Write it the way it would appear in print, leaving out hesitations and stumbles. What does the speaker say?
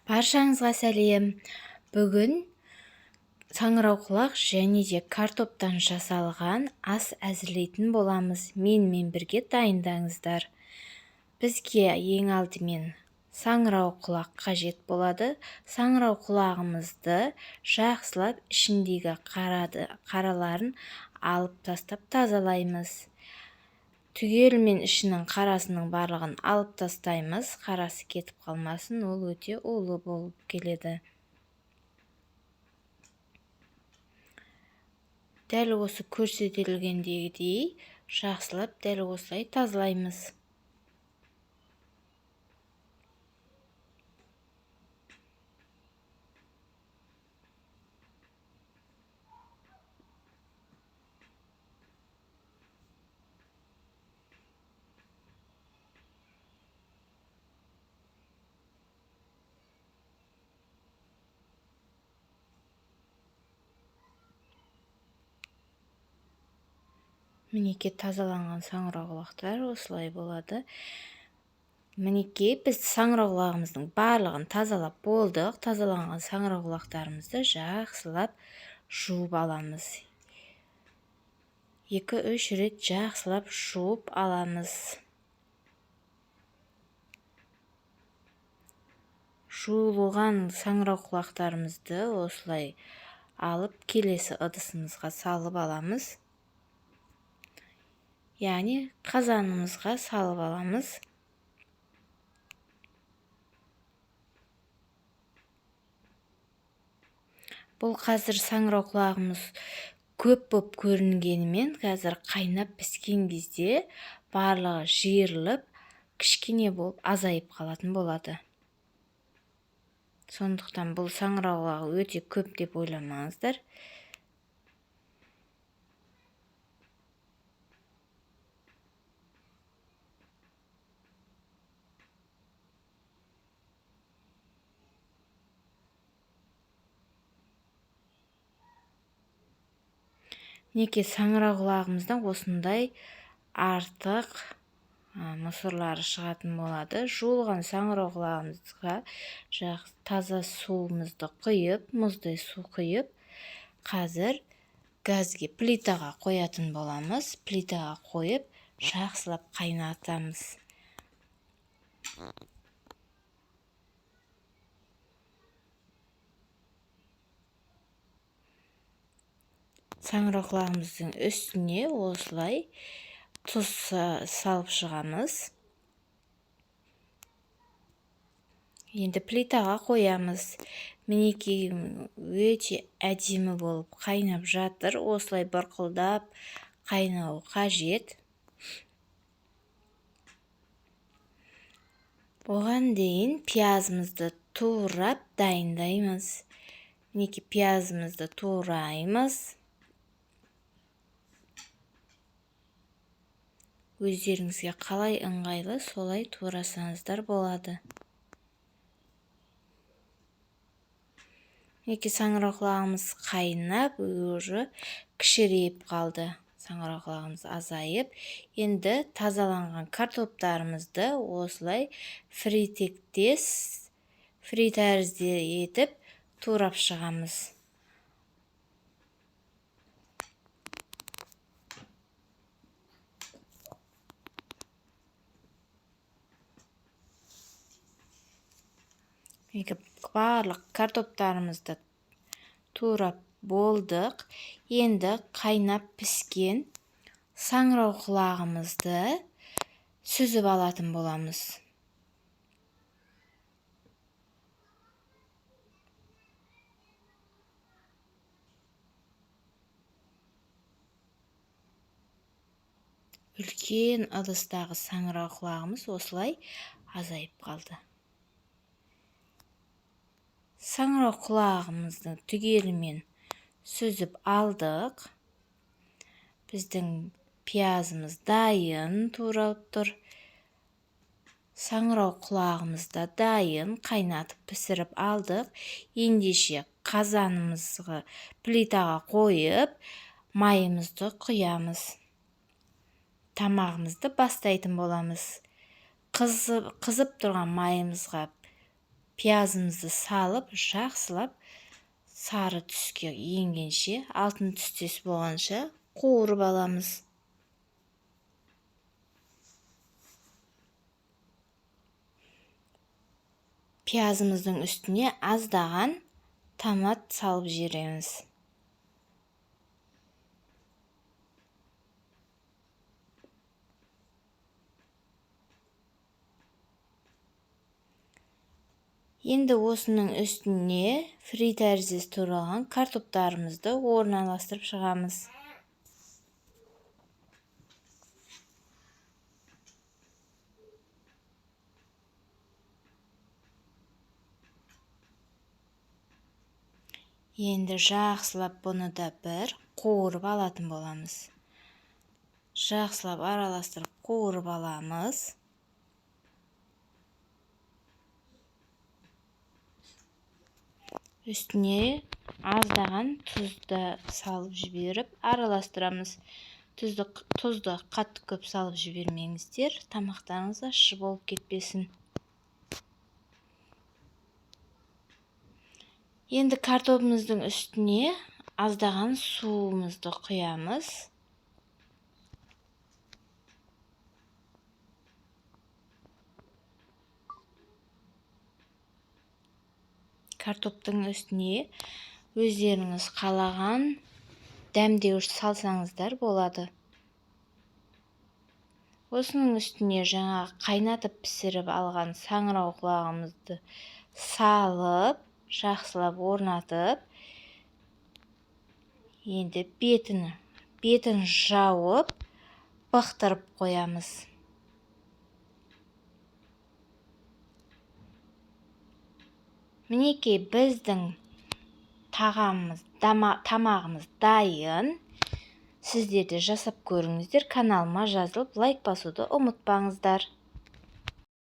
Баршаңызға сәлем. Бүгін саңырауқұлақ және де картоптан жасалған ас әзірлейтін боламыз. Менімен бірге дайындаңыздар. Бізге ең алдымен саңырауқұлақ қажет болады. Саңырауқұлағымызды жақсылап ішіндегі қараларын алып тастап тазалаймыз. Түгелімен ішінің қарасының барлығын алып тастаймыз. Қарасы кетіп қалмасын, ол өте улы болып келеді. Дәл осы көрсетілгендегідей жақсылап дәл осылай тазалаймыз. Мінекей, тазаланған саңырауқұлақтар осылай болады. Мінекей, біз саңырауқұлағымыздың барлығын тазалап болдық. Тазаланған саңырауқұлақтарымызды жақсылап жуып аламыз. 2-3 рет жақсылап жуып аламыз. Жуылған саңырауқұлақтарымызды осылай алып келесі ыдысымызға салып аламыз. Яғни қазанымызға салып аламыз. Бұл қазір саңырауқұлағымыз көп боп көрінгенімен, қазір қайнап піскен кезде барлығы жиырылып, кішкене болып азайып қалатын болады. Сондықтан бұл саңырауқұлағы өте көп деп ойламаңыздар. Мінекей, саңырауқұлағымыздан осындай артық мысырлары шығатын болады. Жуылған саңырауқұлағымызға таза суымызды құйып, мұздай су құйып, қазір газге, плитаға қоятын боламыз. Плитаға қойып, жақсылап қайнатамыз. Саңырауқұлағымыздың үстіне осылай тұз салып шығамыз. Енді плитаға қоямыз. Мінекей, өте әдемі болып қайнап жатыр. Осылай бұрқылдап қайнау қажет. Оған дейін пиязымызды турап дайындаймыз. Мінекей, пиязымызды тураймыз. Өздеріңізге қалай ыңғайлы, солай турасаңыздар болады. Мінекей, саңырауқұлағымыз қайнап, уже кішірейіп қалды. Саңырауқұлағымыз азайып, енді тазаланған картоптарымызды осылай фри тектес, фри тәрізді етіп турап шығамыз. Мінекей, барлық картоптарымызды турап болдық. Енді қайнап піскен саңырауқұлағымызды сүзіп алатын боламыз. Үлкен ыдыстағы саңырауқұлағымыз осылай азайып қалды. Саңырауқұлағымызды түгелімен сүзіп алдық. Біздің пиязымыз дайын туралып тұр. Саңырауқұлағымыз да дайын, қайнатып пісіріп алдық. Ендеше қазанымызға плитаға қойып, майымызды құямыз. Тамағымызды бастайтын боламыз. Қызып тұрған майымызға Пиязымызды салып, жақсылап сары түске енгенше, алтын түстес болғанша қуырып аламыз. Пиязымыздың үстіне аздаған томат салып жібереміз. Енді осының үстіне фри тәріздес туралған картоптарымызды орналастырып шығамыз. Енді жақсылап бұны да бір қуырып алатын боламыз. Жақсылап араластырып қуырып аламыз. Үстіне аздаған тұзды салып жіберіп араластырамыз. Тұзды қатты көп салып жібермеңіздер, тамақтарыңыз ащы болып кетпесін. Енді картобымыздың үстіне аздаған суымызды құямыз. Картоптың үстіне өздеріңіз қалаған дәмдеуіш салсаңыздар болады. Осының үстіне жаңа қайнатып пісіріп алған саңырауқұлағымызды салып, жақсылап орнатып, енді бетін жауып, бықтырып қоямыз. Мінекей біздің тамағымыз дайын. Сіздер де жасап көріңіздер. Каналыма жазылып, лайк басуды ұмытпаңыздар.